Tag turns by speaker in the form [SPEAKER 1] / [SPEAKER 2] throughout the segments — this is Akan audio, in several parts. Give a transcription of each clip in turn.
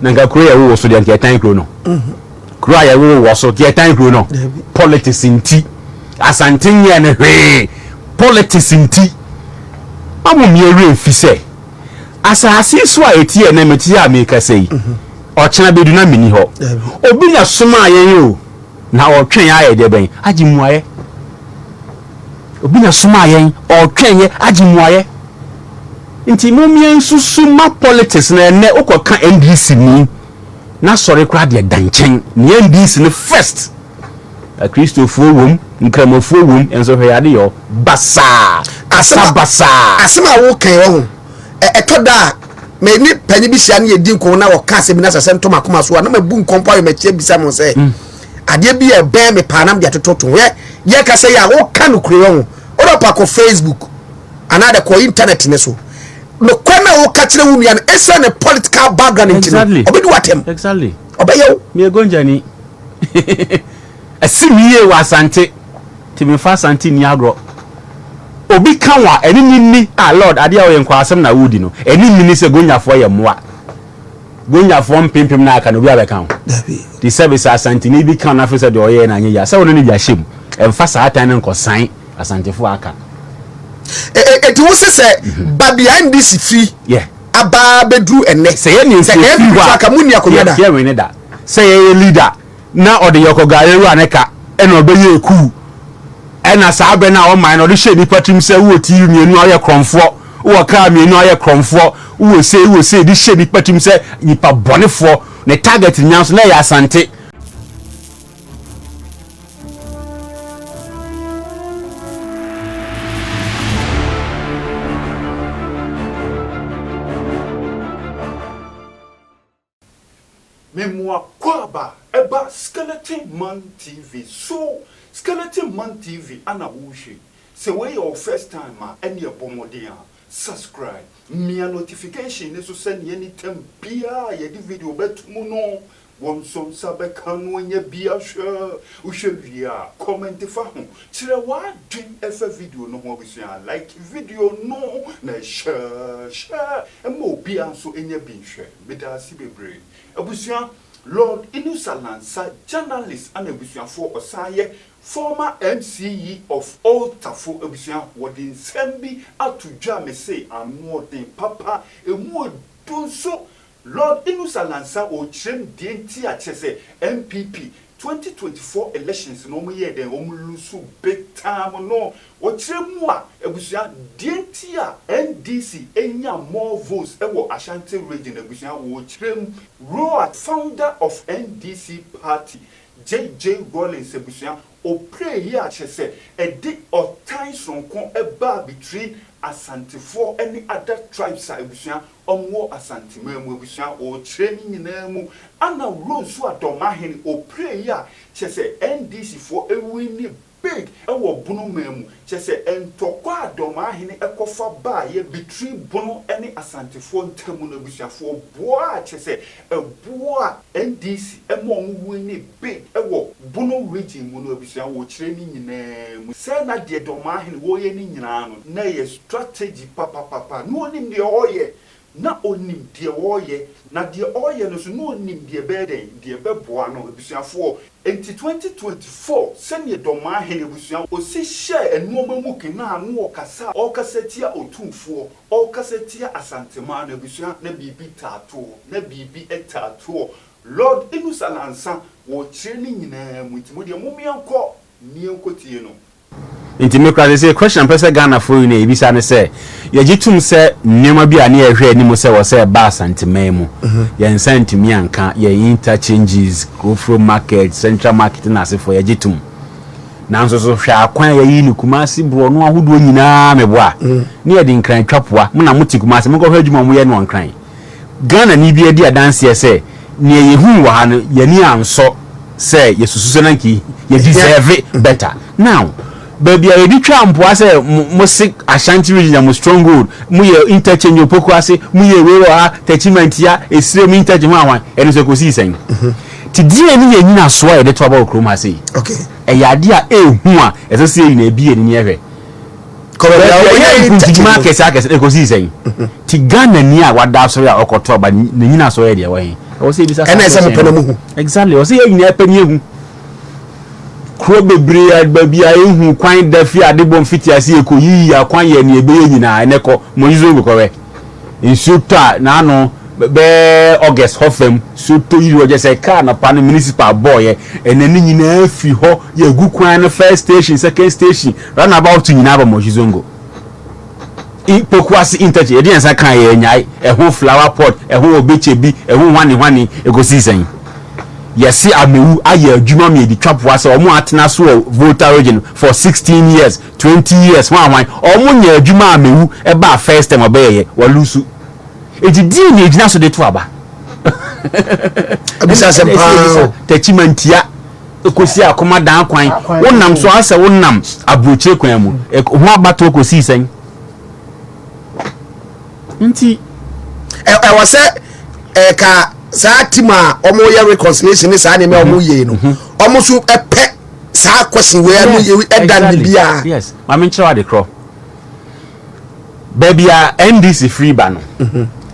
[SPEAKER 1] Na nka kuro yɛ wowɔ so deɛ, nka yɛtan kuro no. Kuro a yɛwowɔ wɔ so, nka yɛtan kuro no. Politics nti, Asante nyɛ no hwee. Politics nti, ɔmo mmiɛnwere mfi sɛ asase so a ɛti yɛ na meti a mekasa yi, ɔkyena bɛdu na menni hɔ. Obi na soma a yɛn o, na ɔtwɛn ayɛ deɛ bɛn agye mmuayɛ. Obi na soma a yɛn, ɔtwɛn yɛ agye mmuayɛ. Nti mo mmiɛnsusu ma politics na ɛnɛ wokɔka NDC ni na sɔre koraa deɛ da nkyɛn ne NDC no first. Akristofoɔ wom, nkramofoɔ wom, nso hwɛ yade yɛ basaa kasa basaa.
[SPEAKER 2] Asɛm a wokan wɔ ho, ɛtɔ da a mɛ ne panyin bi hyia ne yɛdi nkɔmmɔ na wɔka asɛm bi na sɛ sɛ ntɔ makoma so a, na mabu nkɔmpɔ ayɛ makyi abisa mo sɛ adeɛ bi a ɛbɛn me paa na mede atoto to yɛ yɛka sɛ yɛ a woka no kure wɔ ho. Wode pa kɔ Facebook anaa de kɔ internet ne so, nokwa na woka kyerɛ wo nua no, ɛsiane ne political background nti no, ɔbɛdi w'atɛm. Ɔbɛyɛ wo.
[SPEAKER 1] Meyɛ Gonjani, ɛsi mi yie wɔ Asante, te mefa Asante ni agorɔ. Obi ka wa ɛne ni ni a lord adeɛ a ɔyɛ nkɔ asɛm na wodi no, ɛne ni ni sɛ Gonjafoɔ yɛ mmoa. Gonjafoɔ mpempem na aka no, obi abɛka ho te sɛ bisa Asanteni bi ka no afei sɛ deɛ ɔyɛ na anyɛ yie sɛ wɔne no bi ahyɛ mu, ɛmfa saa tan no nkɔsan Asantefoɔ aka.
[SPEAKER 2] Eti wo se sɛ baabi a NDC firi aba bɛduru ɛnnɛ,
[SPEAKER 1] sɛ yɛ ne
[SPEAKER 2] sɛ
[SPEAKER 1] nfiri
[SPEAKER 2] NPP
[SPEAKER 1] hɔ
[SPEAKER 2] so
[SPEAKER 1] a
[SPEAKER 2] aka mu nni akonnwa da.
[SPEAKER 1] Yɛ wene da sɛ yɛyɛ leader na ɔde yɛ kɔgaare wura ne ka ɛna ɔbɛyɛ eku, ɛna saa abɛ no a ɔman no ɔde hyɛ nipa tirim sɛ wowɔ TV mmienu a ɔyɛ korɔmfoɔ, wowɔ kaa mmienu a ɔyɛ korɔmfoɔ, wowɔ sei, wowɔ sei, de hyɛ nipa tirim sɛ nipa bɔnefoɔ. Ne target nya nso na ɛyɛ Asante.
[SPEAKER 3] Mmoa kwaba ɛba Skeleton Man TV so. Skeleton Man TV ana wohwɛ. Sɛ wei yɛ wo first time a, ɛne ɛbɔ mmɔden a subscribe, mmea notification ne so sɛnea anytime biara yɛde video bɛto mu no, wɔn nso nsa bɛka no anya bi ahwɛ. Wohwɛ wie a, comment fa ho, kyerɛ w'adwen ɛfa video no ho. Abusua, like video no na share share ɛma obiara nso anya bi nhwɛ. Meda ase bebree. Abusua, Lord Inusa Lansa, journalist ana abusuafoɔ ɔsan yɛ former MCE of Old Tafo. Abusua, wɔde nsɛm bi ato dwa me se anoɔden papa, emu odu nso. Lord Inusa Lansa ɔrekyerɛ mu deɛ nti a kyerɛ sɛ NPP 2024 elections no wɔn yɛ dɛn, wɔn lose big time no. Wɔkyerɛ mu a, abusua, deɛ nti a NDC enya more votes ɛwɔ Ashanti Region. Abusua, wɔkyerɛ mu role a founder of NDC party, JJ Rawlings, abusua, opere yi a kyerɛ sɛ ɛde ɔtan sononko ɛbaa between Asantefoɔ ne other tribes a, abusua, ɔmo wɔ Asanteman mu. Abusua, ɔrekyerɛ ne nyinaa mu ana role so a Dɔmahene opere yi a kyerɛ sɛ NDC foɔ ewin big ɛwɔ Bono man mu, kyerɛ sɛ ntɔkwa a Dɔmahene ɛkɔfa baayɛ between Bono ne Asantefoɔ ntam no, abusuafoɔ, boa a kyerɛ sɛ ɛboa NDC ɛma ɔmo win big ɛwɔ Bono Region mu no. Abusua, wɔkyerɛ ne nyinaa mu sɛ na deɛ Dɔmahene wɔyɛ ne nyinaa no na ɛyɛ strategy papapapa, na onim deɛ ɔreyɛ, na onim deɛ ɔreyɛ, na deɛ ɔreyɛ no so na onim deɛ ɛbɛyɛ dɛn, deɛ ɛbɛboa no. Abusuafoɔ, nti 2024, sɛneɛ Dɔmahene, abusua, osi hyɛ nneɛma mu kena no, ɔkasa ɔkasa tia Otumfoɔ, ɔkasa tia Asanteman no, abusua, na biribi taatoɔ, na biribi taatoɔ. Lord Inusa Lansa wɔkyerɛ ne nyinaa mu, nti mo deɛ mommyɛnkɔ mmiɛnkɔ tie no.
[SPEAKER 1] Nti me kora sɛ question pɛ sɛ Ghanafoɔ yi na ebisa ne sɛ, yɛgye tom sɛ nneɛma bi a ne yɛhwɛ anim sɛ wɔ sɛ ɛba Asanteman mu, yɛn nsa ntumi anka yɛn interchanges, Krofrom Market, Central Market na asefoɔ, yɛgye tom. Nanso so hwɛ akwan a yɛyi no Kumase borɔno ahodoɔ nyinaa meboa ne yɛde Nkran twa poa mo na mote Kumase, monkɔhwɛ adwuma a moyɛ no wɔ Nkran. Ghana ni bi adi adanseɛ sɛ nea yɛhuu wɔ ha no, yɛni ansɔ sɛ yɛsusu sɛ na nka yɛ deserve better. Now baabi a yɛde twa mpoa sɛ mo se Ashanti Region mo stronghold, mo yɛ interchange Opoku ase, mo yɛ wei wɔ ha Techimantia esire mu interchange ho ahwan, ɛno nso ɛkɔsii sɛn? Ti deɛ ne yɛ nyinasoɔ a yɛde to aba wɔ kurom ha sei, ɛyɛ adeɛ a ɛɛhu a ɛsɛ sɛ yɛ nyinaa bi yɛ ni ɛhwɛ baabi a yɛ mpuntunyuma akɛse akɛse, ɛkɔsii sɛn? Ti Ghana ni a wada asɔre a ɔkɔto aba ne nyinasoɔ yɛ deɛ wɔ he? Ɛwɔ sɛ ebisa
[SPEAKER 2] saa
[SPEAKER 1] Ɛna
[SPEAKER 2] ɛsɛ mo pɛ na mo hu.
[SPEAKER 1] Exactly. Ɛwɔ sɛ yɛn nyinaa pɛ ne ehu. Kuro bebree a baabi a ehu kwan da fi ade bɔ mfiti ase yɛ kɔ yiyi akwan yɛ nea ɛbɛyɛ nyinaa ɛnɛ kɔ mo yi zongo kɔwɛ. Nsuo tɔ a n'ano bɛɛ August hɔ fam nsuo tɔ yiri hɔ kyɛ sɛ kaa nɔpa no municipal bɔɔyɛ ɛnɛ ne nyinaa firi hɔ yɛgu kwan no first station, second station, roundabout nyinaa ba Moshi Zongo. Pokuase interchange yɛde yɛn nsa kan yɛ nyae ɛho flower pot, ɛho obekyɛ bi, ɛho hwane hwane ekosi sɛn. Yɛse amewu ayɛ adwuma mi yɛde twa poa sɛ ɔmo atena so wɔ Volta Region for 16 years, 20 years, hwan hwan ɔmo nyɛ adwuma. Amewu ɛbaa first time ɔbɛyɛyɛ wɔlusu eti die na egyina so de to aba.
[SPEAKER 2] Abisa asɛm paa o.
[SPEAKER 1] Tɛkyima ntia ekosi akoma dan kwan wonam so asɛ wonam aburokyire kwan mu ho abatoɔ kɔsii sɛn nti.
[SPEAKER 2] Ɛwɔ sɛ ɛka saa team a wɔn yɛ reconciliation ne saa nneɛma a wɔn yɛ yi no, wɔn nso ɛpɛ saa question wei ɛno yɛ ɛda ne bia.
[SPEAKER 1] Yes, maame, nkyerɛ ade korɔ baabi a NDC firi ba no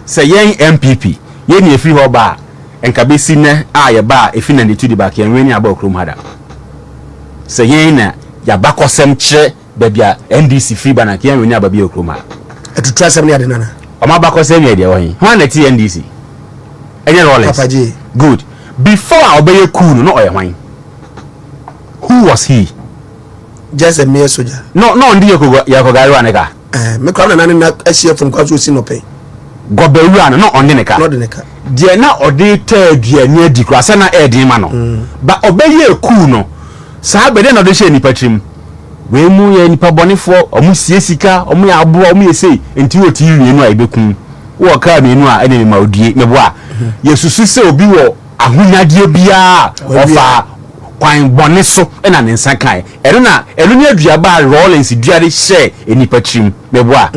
[SPEAKER 1] sɛ yɛn NPP yɛn ni efiri hɔ ba a, nka bɛsi nɛ a yɛba a efi 92 de ba yɛn wɛni aba okurom ha da sɛ yɛn na yabakɔsɛm kyerɛ baabi a NDC firi ba na yɛn wɛni aba bi okurom ha.
[SPEAKER 2] Atutu asɛm ne ade nana.
[SPEAKER 1] Ɔmo abakɔsɛm yɛ deɛ wɔ he hwan na ti NDC? Ɛnyɛ Rawlings?
[SPEAKER 2] Papa J.
[SPEAKER 1] Good. Before a ɔbɛyɛ coup no, na ɔyɛ hwan? Who was he?
[SPEAKER 2] Just a mere soldier.
[SPEAKER 1] No, no, ndi yɛ kɔ ne ka.
[SPEAKER 2] Ɛɛ, me kura nana ne na ahyia fam kwa so osi nɔpɛ.
[SPEAKER 1] Gɔbɛwura no na ɔne ne ka.
[SPEAKER 2] Na ɔde ne ka.
[SPEAKER 1] Deɛ na ɔde tɔ aduane adi koraa sɛ na ɛɛden ma no ba ɔbɛyɛ coup no saa bɛdeɛ na ɔde hyɛ nipa tirim wei mu yɛ nipa bɔnefoɔ, ɔmo sie sika, ɔmo yɛ aboa, ɔmo yɛ sei, nti wɔ TV mmienu a yɛbɛkum wɔ kaa mmienu a ɛna mema odie meboa. Yɛsusu sɛ obi wɔ ahonyadeɛ biara ɔfa kwan bɔne so ɛna ne nsa kae. Ɛno na ɛno ne aduaba a Rawlings dua de hyɛ nipa tirim meboa.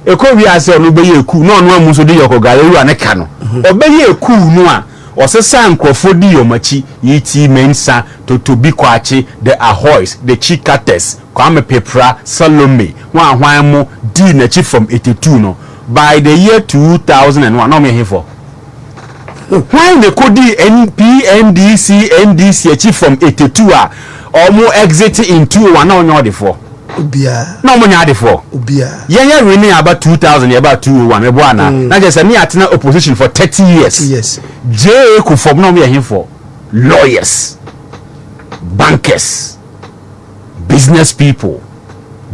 [SPEAKER 1] Ɛkɔ wiase ɔno bɛyɛ coup na ɔno amu nso de yɛ ɔkɔgare wura ne ka no ɔbɛyɛ coup no a ɔsesa nkurɔfoɔ di wɔn akyi, E.T. Mensah, Totobi Kwakye, the Ahoys, the Chikates, Kwame Pepra, Salome, hwan ahwan mo dii n'akyi from 82 no. By the year 2001 na ɔmo yɛ hefoɔ? Hwan na kɔdii NPNDC NDC akyi from 82 a ɔmo exit in 201 na ɔnyɛ ɔdefoɔ?
[SPEAKER 2] Obiara.
[SPEAKER 1] Na ɔmo nyɛ adefoɔ.
[SPEAKER 2] Obiara.
[SPEAKER 1] Yɛn yɛ wini aba 2000, yɛba 201 mɛbɔ ana na kyerɛ sɛ ne yɛatena opposition for 30 years. J.A. Kufuor na ɔmo yɛ hefoɔ? Lawyers, bankers, business people,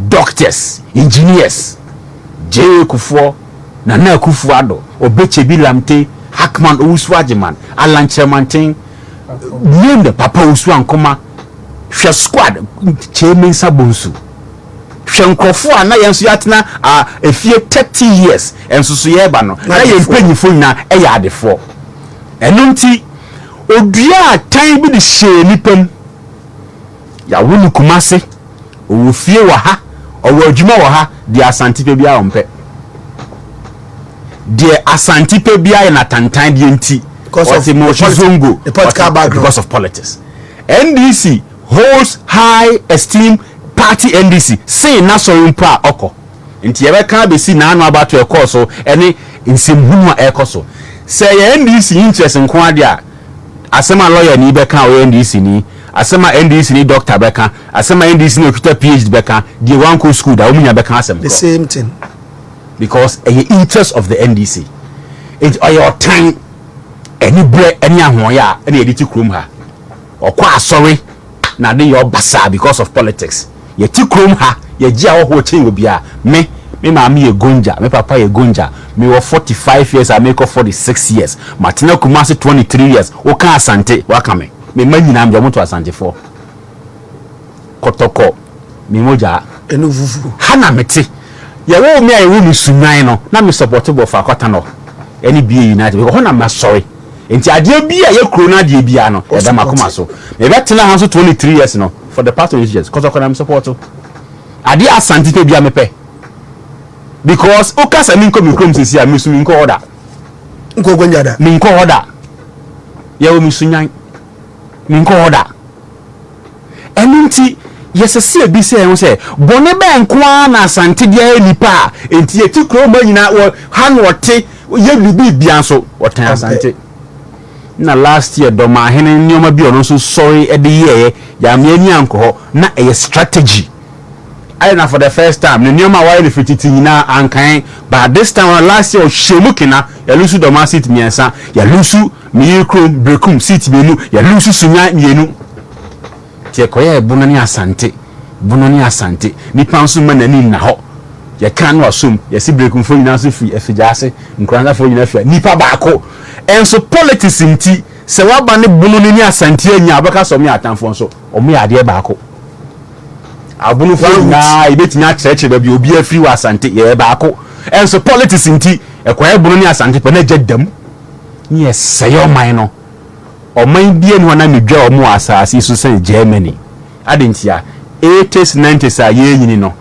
[SPEAKER 1] doctors, engineers. J.A. Kufuor, Nana Akufo Addo, Obetsebi Lamptey, Hackman Owusu Agyeman, Alan Kyerematen, name the Papa Owusu Ankoma, hwɛ squad, Kyei Mensah Bonsu, hwɛ nkurɔfoɔ a na yɛn nso yɛatena a efie 30 years nso so yɛreba no na yɛn mpanyinfoɔ nyinaa ɛyɛ adefoɔ. Ɛno nti odua tan bi de hyɛɛ nipa mu. Yàwó no Kumase, ɔwɔ fie wɔ ha, ɔwɔ adwuma wɔ ha, deɛ Asante pɛ biara ɔmpɛ, deɛ Asante pɛ biara yɛ n'atantan deɛ nti ɔte Moshi Zongo
[SPEAKER 2] because
[SPEAKER 1] of politics. NDC holds high esteem party, NDC sen n'asɔre mpo a ɔkɔ. Nti yɛbɛka abɛsi n'ano abato ɛkɔɔ so ɛne nsɛmhunu a ɛkɔ so sɛ yɛ NDC interest nko adeɛ a, asɛm a lawyer ni bɛka a ɔyɛ NDC ni, asɛm a NDC ni doctor bɛka, asɛm a NDC ni okita PhD bɛka, deɛ wankɔ school da wɔn nyinaa bɛka asɛm
[SPEAKER 2] The same thing.
[SPEAKER 1] Because ɛyɛ interest of the NDC. Nti ɔyɛ ɔtan ɛni brɛ ɛne ahoɔyɛ a ɛna yɛde ti kurom ha. Ɔkɔ asɔre na ade yɛ ɔbasaa because of politics. Yɛte kurom ha, yɛgye ahɔhoɔ kyɛn obiara. Me maame yɛ Gonja, me papa yɛ Gonja. Mewɔ 45 years a mekɔ 46 years. Matena Kumase 23 years. Woka Asante, waka me. Me mma nyinaa mede ɔmo to Asantefoɔ. Kɔtɔkɔ me mogya.
[SPEAKER 2] Ɛnu fufuo.
[SPEAKER 1] Ha na mete. Yɛwɔ me a yɛwɔ me Sunwan no na me support Bofoakwa Tano ɛne BA United because hɔ na masɔre. Nti adeɛ bi a yɛ kuro no adeɛ biara no ɛda makoma so. Mebɛtena ha nso 23 years no, for the past 23 years Kɔtɔkɔ na me support. Adeɛ Asante pɛ bia mepɛ because wokasa mi nkɔ mi kurom sisi a mi so mi nkɔ hɔ da.
[SPEAKER 2] Nkɔ Gonja da.
[SPEAKER 1] Mi nkɔ hɔ da. Yɛwɔ mi Sunwan, mi nkɔ hɔ da. Ɛno nti yɛsɛ sɛ ebi sɛ ɛho sɛ bɔne bɛn nko ara na Asante deɛ ayɛ nipa a nti yɛte kurom ha nyinaa wɔ ha na ɔte yɛ bibi bia nso ɔtɛn Asante. Na last year Dɔmaahene nneɛma bi a ɔno nso sɔre de yɛeɛ, yɛammea ani ankɔ hɔ, na ɛyɛ strategy. Ayɛ na for the first time ne nneɛma a wayɛ no firi tete nyinaa ankan, but this time around last year ɔhyɛ mu kena. Yɛlusu Dɔmaa seat mmiɛnsa, yɛlusu Meyere kurom Berekum seat mmienu, yɛlusu Sunya mmienu. Nti ɛkɔyɛɛ Bono ne Asante, Bono ne Asante. Nipa nso mma n'ani nna hɔ. Yɛka no asom, yɛse Berekumfoɔ nyinaa nso firi Afigyaase, Nkoranzafoɔ nyinaa firi nipa baako. Nso politics nti, sɛ waba ne Bono no ne Asante anya a, wobɛka sɛ wɔyɛ atamfoɔ nso wɔyɛ adeɛ baako. Abonofoɔ nyinaa yɛbɛtumi akyerɛkyerɛ baabi a obiara firi wɔ Asante, yɛyɛ baako. Nso politics nti, ɛkɔyɛ Bono ne Asante pɛ na agya dam ne yɛsɛe ɔman no. Ɔman biara nni hɔ a na medwa wɔn wɔ asase yi so sɛn Germany. Adɛn ntia? Eighties, nineties a yɛrenyini no,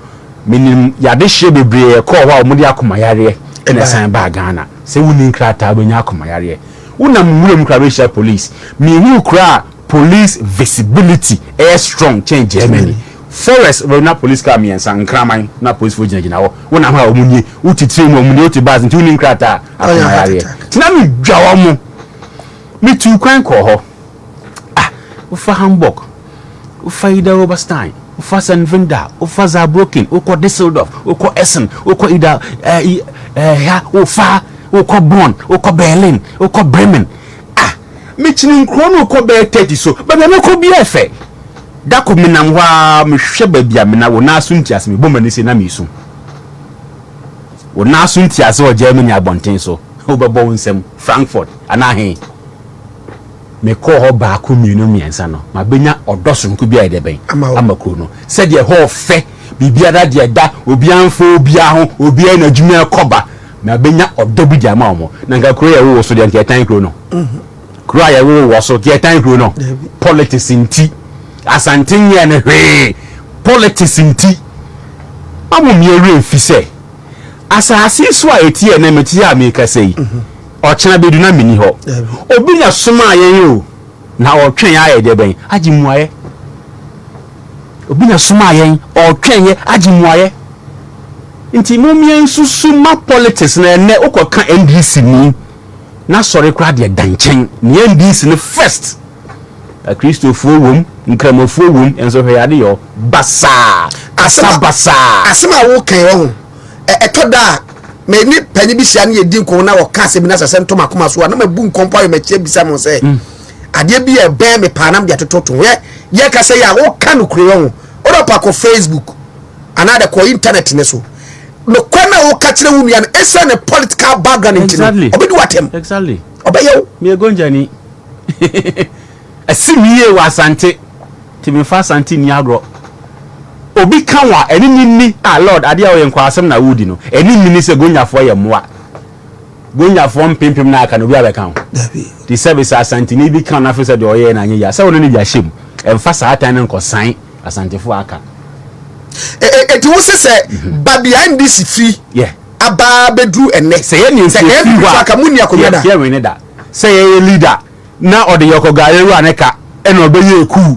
[SPEAKER 1] menim yadehyeɛ bebree a ɛkɔɔ hɔ a wɔde akomayareɛ na ɛsan baa Ghana. Sɛ wonni nkrataa a wobɛnya akomayareɛ. Wonam nwura mu koraa wobɛhyia police. Menhuu kuro a police visibility ɛyɛ strong kyɛn Germany. Forest wobɛhu na police car mmiɛnsa, nkraman na policefoɔ gyinagyina hɔ. Wonam hɔ a wɔn nie, wote train mu a wɔn nie, wote bus nti wonni nkrataa a, akomayareɛ. Nti na medwa wɔn. Metuu kwan kɔɔ hɔ. Ah, wofa Hamburg, wofa Idar-Oberstein, wofa St. Wendel, wofa Saarbrücken, wokɔ Düsseldorf, wokɔ Essen, wokɔ Ida, eh, eh, ha, wofa, wokɔ Bonn, wokɔ Berlin, wokɔ Bremen. Ah, mekyini nkuro no wokɔ bɛyɛ 30 so, baabi a mɛkɔ biara ɛfɛ. Da ko menam hɔ ara, mehwɛ baabi a mena, wo nan so ntiase, mebɔ m'ani sei na meresu. Wo nan so ntiase wɔ Germany abɔnten so. Wobɛbɔ wo nsam Frankfurt anaa he? Mekɔɔ hɔ baako, mmienu, mmiɛnsa no, mabɛnya ɔdɔ sononko bi a ɛyɛ dɛ bɛn ama kuro no. Sɛdeɛ ɛhɔ ɔfɛ, biribiara deɛ ɛda, obiara mfa obiara ho, obiara n'adwuma ɛkɔ ba. Mabɛnya ɔdɔ bi de ama wɔn. Na nka kuro yɛ wowɔ so deɛ, nka yɛtan kuro no. Kuro a yɛwoo wɔ so, nka yɛtan kuro no. Politics nti, Asante nyɛɛ no hwee. Politics nti, ma mo mmea werɛ mfi sɛ, Asase yi so a ɛte ɛnnɛ, mete a merekasa yi, ɔkyena bɛdu na menni hɔ. Obi na somaa yɛn o, na ɔretwɛn yɛn ayɛ deɛ bɛn? Agye mmuaeɛ. Obi na somaa yɛn, ɔretwɛn yɛn agye mmuaeɛ. Nti mommea nsusu ma politics no ɛnnɛ wokɔka NDC ni na sɔre koraa deɛ da nkyɛn. Ne NDC no first. Akristofoɔ wom, Nkramofoɔ wom, nso hwɛ ade yɔ basaa, kasa basaa.
[SPEAKER 2] Asɛm a woka yi wahu, ɛtɔ da a me ne panyin bi hyia ne yɛdi nkɔmmɔ na wɔka asɛm bi na sɛ asɛm tɔ m'akoma so a na mabu nkɔmpɔ ayɛ m'akyi abisa mo sɛ mm. adeɛ bi a ɛbɛn me paa na mede atototo ho yɛ yɛka sɛ yɛ a woka nokorɛ wahu wode pa kɔ Facebook anaa de kɔ internet ne so nokorɛ no a woka kyerɛ wo nua no ɛsiane ne political background nti no ɔbɛdi w'atɛm ɔbɛyɛ wo.
[SPEAKER 1] Meyɛ Gonjani. Ɛsi me yie wɔ Asante nti memfa Asante nni agorɔ. Obi ka wo a, ɛne ne nni ah Lord adeɛ a woyɛ nkwasɛm na woredi no, ɛne nni ne sɛ Gonjafoɔ yɛ mmoa. Gonjafoɔ mpempem no a aka no obiara bɛka ho. Nti sɛbe sɛ Asanteni bi ka wo na afei sɛ deɛ ɔyɛɛ no anyɛ yie a, sɛ wo ne no de ahyɛ mu. Ɛmfa saa tan no nkɔsan Asantefoɔ a aka.
[SPEAKER 2] Enti wo se sɛ baabi a NDC firi aba abɛduru ɛnnɛ,
[SPEAKER 1] Sɛ yɛne
[SPEAKER 2] sɛ
[SPEAKER 1] nti
[SPEAKER 2] NPP
[SPEAKER 1] ɛfiri hɔ
[SPEAKER 2] foɔ
[SPEAKER 1] a,
[SPEAKER 2] aka monni akonnwa da?
[SPEAKER 1] yɛnwene da. Sɛ yɛyɛ leader na ɔde yɛ kɔ wura ne ka ɛna ɔbɛyɛ cool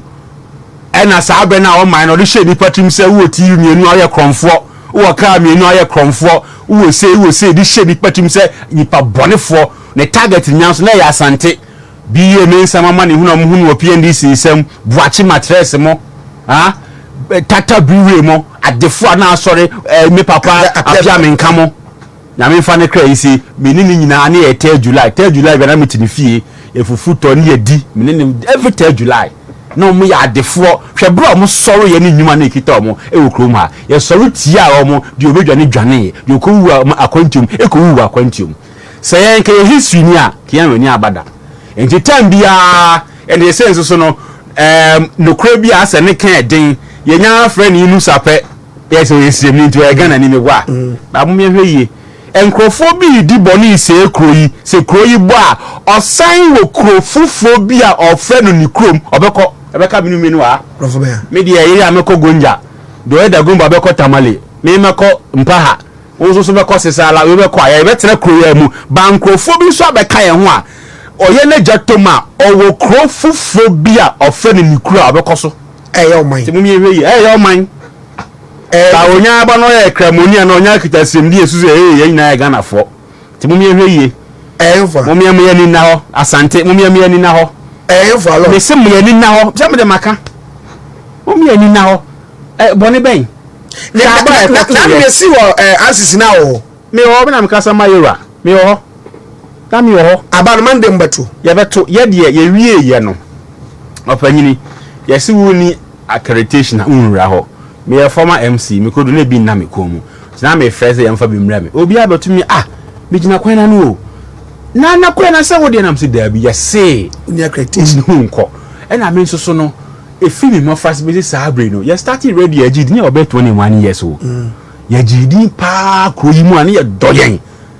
[SPEAKER 1] ɛna saa bɛ no a ɔman no ɔde hyɛ nipa tirim sɛ wowɔ TV mmienu a woyɛ korɔmfoɔ, wowɔ kaa mmienu a woyɛ korɔmfoɔ, wowɔ sei wowɔ sei de hyɛ nipa tirim sɛ nipa bɔnefoɔ. Ne target nyinaa nso na ɛyɛ Asante. BA me nsɛm ama ne hunu a wɔhu no wɔ PNDC nsɛm, Boakye matress mo, ah, Tata Brewery mo, adefoɔ a na asɔre eh, me papa Apia Menka mo. Nyame mfa ne kra nsie, me ne no nyinaa ne yɛ third July, third July bia na me te ne fie, yɛ fufu tɔ ne yɛ di, me ne no every third July, na ɔmo yɛ adefoɔ, hwɛ berɛ a ɔmo sɔre yɛ ne nnwuma na ɛkita ɔmo wɔ kurom ha, yɛ sɔre tiaa ɔmo, deɛ ɔbɛdwane dwanee, deɛ ɔkɔ wu wɔ akwantuom ɛkɔ wu wɔ akwantuom, sɛ yɛn nka yɛ history ni a, nka yɛn ani aba da, nti time biara, ɛnna yɛsɛ nso so no, ɛɛm, nokorɛ bi a asɛ ne ka ɛden, yɛnya frɛ no Inusa pɛ, Yɛ sɛ ɔyɛ siremni nti ɔyɛ Ghana ni meboa a na mom yɛnhwɛ yie. Nkurɔfoɔ bi redi bɔne resɛe kuro yi, sɛ kuro yi bɔ a ɔsan wɔ kuro foforɔ bi a ɔfrɛ no ne kurom ɔbɛkɔ, ɛbɛka me ne mmienu wɔ ha. Me deɛ yere a mɛkɔ Gonja, deɛ ɔyɛ Dagomba bɛkɔ Tamale, me mɛkɔ Mpaha, wo nso so bɛkɔ Sesala, wei bɛkɔ a yɛbɛtena kuro yi mu. Ba nkurɔfoɔ bi nso abɛka yɛn ho a ɔyɛ n'agya tom a ɔwɔ kuro foforɔ bi a ɔfrɛ no ne kuro a ɔbɛkɔ so.
[SPEAKER 2] Ɛyɛ ɔman.
[SPEAKER 1] Nti mom yɛnhwɛ yie, ɛyɛ ɔman. Ba onya ba no ɔyɛ kramoni a na ɔnya kita sremdi esu sɛ ee yɛn nyinaa yɛ Ghanafoɔ. Nti mom yɛnhwɛ yie.
[SPEAKER 2] Ɛyɛnfa.
[SPEAKER 1] Momia mo ani nna hɔ. Asante, momia mo ani nna hɔ.
[SPEAKER 2] Ɛyɛnfa lɔ.
[SPEAKER 1] Mese mo ani nna hɔ. Sɛ mede maka. Momia ani nna hɔ. Ɛ bɔne bɛn?
[SPEAKER 2] Na na na na mesi wɔ ɛ ansisi na wɔ hɔ.
[SPEAKER 1] Mewɔ hɔ, me na mekasa ma Yewura. Mewɔ hɔ. Na mewɔ hɔ.
[SPEAKER 2] Aba no Monday mobɛto.
[SPEAKER 1] Yɛbɛto. Yɛ deɛ yɛwie yɛ no. Ɔpanyini, yɛse wonni accreditation a wonwura hɔ. Meyɛ former MC, mekɔdu na ebi nna me kɔn mu. Nti na mefrɛ sɛ yɛmfa bi mmrɛ me. Obiara bɛto me, ah, megyina kwan no ano o. Na na kwan no sɛ wo deɛ na mese daabi, yɛse
[SPEAKER 2] Wonni accreditation.
[SPEAKER 1] wonkɔ. Ɛna me nso so no, ɛfiri me mmɔfraase bɛsi saa bere no, yɛ startee radio yɛgyee din a ɔbɛyɛ 21 years o. Yɛgyee din paa kuro yi mu a ne yɛdɔ yɛn.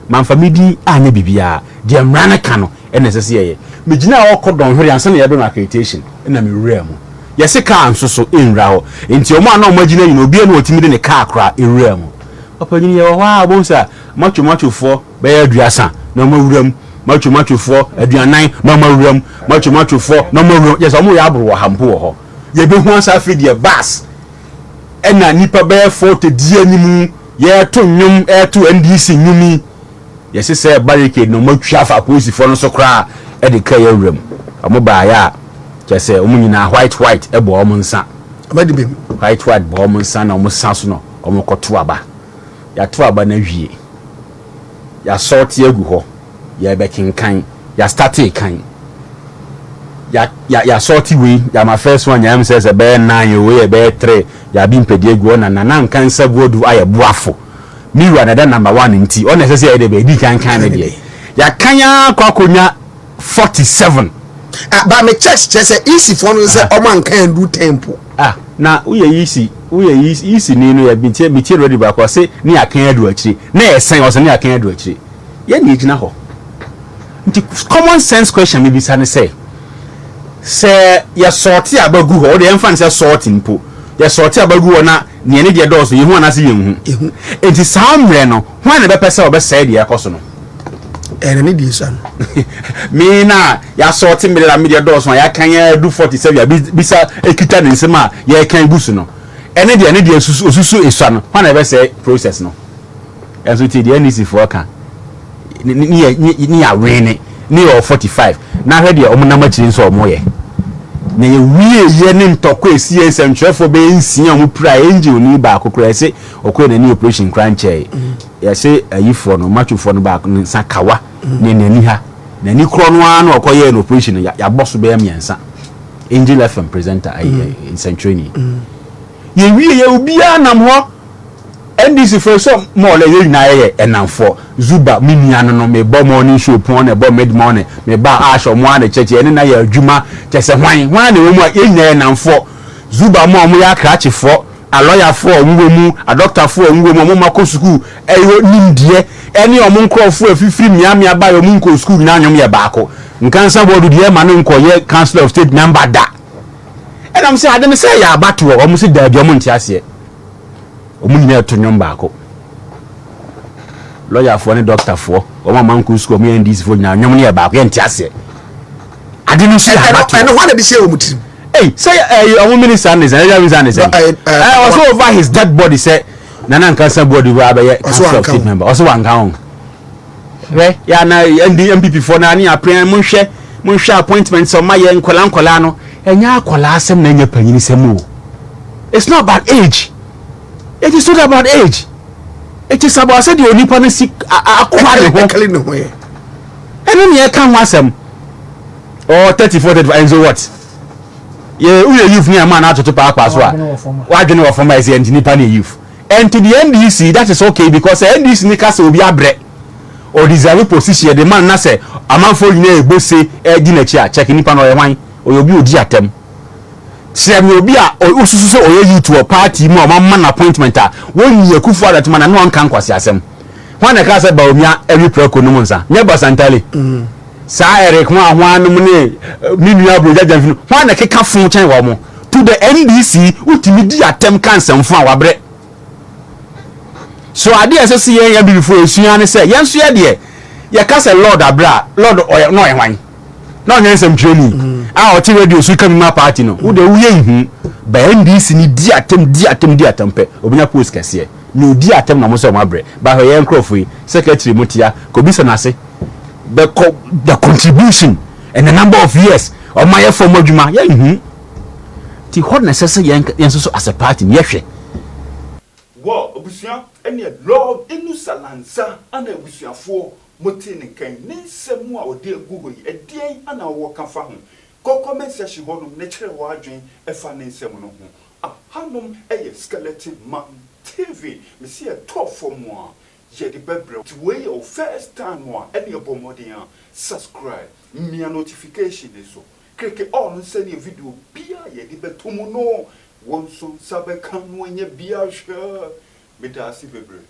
[SPEAKER 1] Mamfa me din anyɛ biribiara. Deɛ mmara no ka no na ɛsɛ sɛ yɛyɛ. Megyinaa hɔ kɔ dɔnhwere ansa na yɛrebɛma accreditation na mewuraa mu. Yɛse kaa nso so nwura hɔ. Nti wɔn a na wɔagyina nyinaa obiara nni hɔ a ɔtumi de ne kaa koraa wuraa mu. Ɔpanyin yɛwɔ hɔ ara wobɛhu sɛ macho machofoɔ bɛyɛ 30 na wɔawura mu, macho machofoɔ 40 na wɔawura mu, macho machofoɔ na wɔawura mu. Kyerɛ sɛ wɔreyɛ aboro wɔ ha mpo wɔ hɔ. Yɛbɛhu ansa afei deɛ bus ɛna nnipa bɛyɛ 40 di anim yɛreto nnwom, ɛreto NDC nnwom yi. Yɛse sɛ barricade no wɔatwa afa apolisifoɔ no so koraa de kaa yɛ awura mu. Wɔn baeɛ a, kyerɛ sɛ wɔn nyinaa white white bɔ wɔn nsa. White white bɔ wɔn nsa na wɔn sa so no wɔkɔto aba. Yɛato aba no awie. Yɛasɔɔte agu hɔ. Yɛrebɛkenkan. Yɛastate kan. Yɛ yɛ yɛasɔɔte wei. Yɛama first one nyinaa sɛ sɛ ɛbɛyɛ nine o, wei yɛ bɛyɛ three. Yɛabi mpɛdeɛ agu hɔ na Nana Nkansah Boadu ayɛ boafo. Me wura na ɛda number one nti ɔna ɛsɛ sɛ yɛyɛ dɛ bɛ yɛdi kan kan ne deɛ yɛakan ara kɔ akɔnya 47.
[SPEAKER 2] Ah, ba me checks kyerɛ sɛ EC foɔ no sɛ ɔmo anka andu 10 mpo.
[SPEAKER 1] Ah, na woyɛ EC, woyɛ EC, EC ni no yɛ metie metie radio baako ɔse ne yɛakan adu akyire na ɛsɛn ɔse ne yɛakan adu akyire yɛn na yɛgyina hɔ nti common sense question mebisa ne sɛ sɛ yɛ sɔɔte aba gu hɔ wode yɛmfa no sɛ sɔɔte mpo yɛ sɔɔte aba gu hɔ na Nea ne deɛ dɔɔso, yɛhu anaasɛ yɛnhu?
[SPEAKER 2] Yɛhu.
[SPEAKER 1] Enti saa mmerɛ no, hwan na ɛbɛpɛ sɛ ɔbɛsɛe deɛ ɛrekɔ so no?
[SPEAKER 2] Ɛyɛ na ne deɛ sua no.
[SPEAKER 1] Me na yɛasɔɔte mmerɛ na me deɛ dɔɔso a yɛakan adu 47 a bisa ɛkita ne nsam a yɛrekan gu so no. Ɛne deɛ ne deɛ osusu esua no, hwan na ɛbɛsɛe process no? Ɛnso tie deɛ NDC foɔ ka ne ne yɛ ne yɛ awene ne yɛ wɔ 45 na hwɛ deɛ wɔn nam akyire nso wɔn yɛ na yɛ wie yɛ ne ntɔkwa esi yɛ nsɛmtwerɛfoɔ bɛyɛ nsia wɔn pira angel ni baako koraa yɛse ɔkɔɛ n'ani operation koraa nkyɛɛ yɛse ayifoɔ no machofoɔ no baako ne nsa kawa ne n'ani ha n'ani korɔ no ara na ɔkɔyɛɛ no operation no yɛabɔ so bɛyɛ mmiɛnsa Angel FM presenter ayi nsɛntwerɛni yɛ wie yɛ obiara nam hɔ. NDC foɔ sɛ mɔɔlɛ yɛn nyinaa yɛyɛ ɛnamfoɔ Zuba me nua no no me bɔ morning show pɔn na ɛbɔ mid morning me ba Ash ɔmo ara na kyɛkyɛ yɛne na yɛ adwuma kyɛ sɛ hwan hwan na ɛwɔ mu a yɛn nyinaa yɛ namfoɔ Zuba mo a ɔmo yɛ akrakyefoɔ alɔyafoɔ a ɔmo wɔ mu adɔktafoɔ a ɔmo wɔ mu ɔmo ma kɔ sukuu ɛyɛ nimdeɛ ɛne ɔmo nkorɔfoɔ afifiri mmeammea ba yɛ ɔmo nkɔ sukuu nyinaa nwom yɛ baako Nkansa Boadu deɛ ɛma no nkɔ yɛ council of state member da ɛna ɔmo sɛ ade no sɛ ɛyɛ abatoɔ ɔmo sɛ daabi ɔmo nte aseɛ. Wɔn nyinaa reto nnwom baako. Lɔyafoɔ ne dɔktafoɔ, wɔn a wɔankɔ sukuu, wɔn yɛ NDCfoɔ nyinaa, nnwom no yɛ baako, yɛnte aseɛ. Ade no nso yɛ abatoɔ.
[SPEAKER 2] Ɛno hɔ na de hyɛ wɔn tirim.
[SPEAKER 1] Ei, sɛ ɛyɛ wɔn minister ne sɛ, ɛyɛ minister ne sɛ. Ɛɛ ɔsɛ over his dead body sɛ Nana Nkansa Boadu hɔ abɛyɛ council of state member. Ɔsɛ wanka ho. Hwɛ, yɛ ana ND MPP foɔ na ne apere monhwɛ monhwɛ appointment sɛ ɔma yɛ nkɔla nkɔla no. Ɛnyɛ akɔla asɛm na ɛnyɛ panyin sɛm o. It's not about age. It is not about age. It is about sɛdeɛ onipa no si akoa ne ho.
[SPEAKER 2] Ɛkali ne ho yɛ.
[SPEAKER 1] Ɛno ne ɛka ho asɛm. Oh, 34, 35, and so what? Yɛ woyɛ youth ne ɛma no atoto paapaa so a wadwene wɔ fam a ɛsɛ nti nipa ne youth. And to the NDC that is okay because sɛ NDC ne ka sɛ obi abrɛ or deserve position yɛde ma no na sɛ amanfoɔ nyinaa ɛbɔ se ɛdi n'akyi a check nipa no ɔyɛ hwan ɔyɛ obi odi atɛm. Kyerɛ me obi a wosusu sɛ ɔyɛ youth wɔ party mu a wɔama no appointment a wɔnyi Akufo Addo atom a n'ano anka nkwaseasɛm. Hwan na ɛkaa sɛ Bawumia awi prako nom nsa? Nyɛ Basantale? Saa Eric hwan hwan nom ne me nua Aburogya Gyamfi no, hwan na ɛkeka fo kyɛn wɔn? To the NDC, wotumi di atɛm ka nsɛmfo a wabrɛ. So adeɛ a ɛsɛ sɛ yɛn Abibifoɔ yɛsua ne sɛ yɛn nso yɛ deɛ yɛka sɛ Lord abrɛ a, Lord ɔyɛ na ɔyɛ hwan? Na ɔnyɛ nsɛmtwerɛni a ɔte radio so ka bi ma party no. Wo deɛ woyɛ nhu. Ba NDC ni di atɛm di atɛm di atɛm pɛ obɛnya post kɛseɛ. Nea ɔdi atɛm na ɔmo sɛ ɔmo abrɛ. Ba hwɛ yɛn nkorɔfoɔ yi, secretary mo tia, kɔbisa n'ase. Bɛkɔ the contribution and the number of years ɔmo ayɛ fɔm adwuma yɛnhu ti hɔ na ɛsɛ sɛ yɛn yɛn nso so as a party no yɛhwɛ.
[SPEAKER 3] Wɔ abusua ɛneɛ Lord Inusa Lansa ana abusuafoɔ motee ne nka yi ne nsɛm a ɔde agu hɔ yi ɛdeɛn ana wowɔ ka fa ho? Kɔ comment section hɔ nom na kyerɛ w'adwen ɛfa ne nsɛm no ho. Ahanom ɛyɛ Skeleton Man TV mese ɛtɔ fam a yɛde bɛbrɛ wo. Nti wei yɛ wo first time a ɛneɛ bɔ mmɔden a subscribe, mia notification no so, klike all no sɛdeɛ video biaa yɛde bɛto mu no wo nso nsa bɛka no anya bi ahwɛ. Medaase bebree.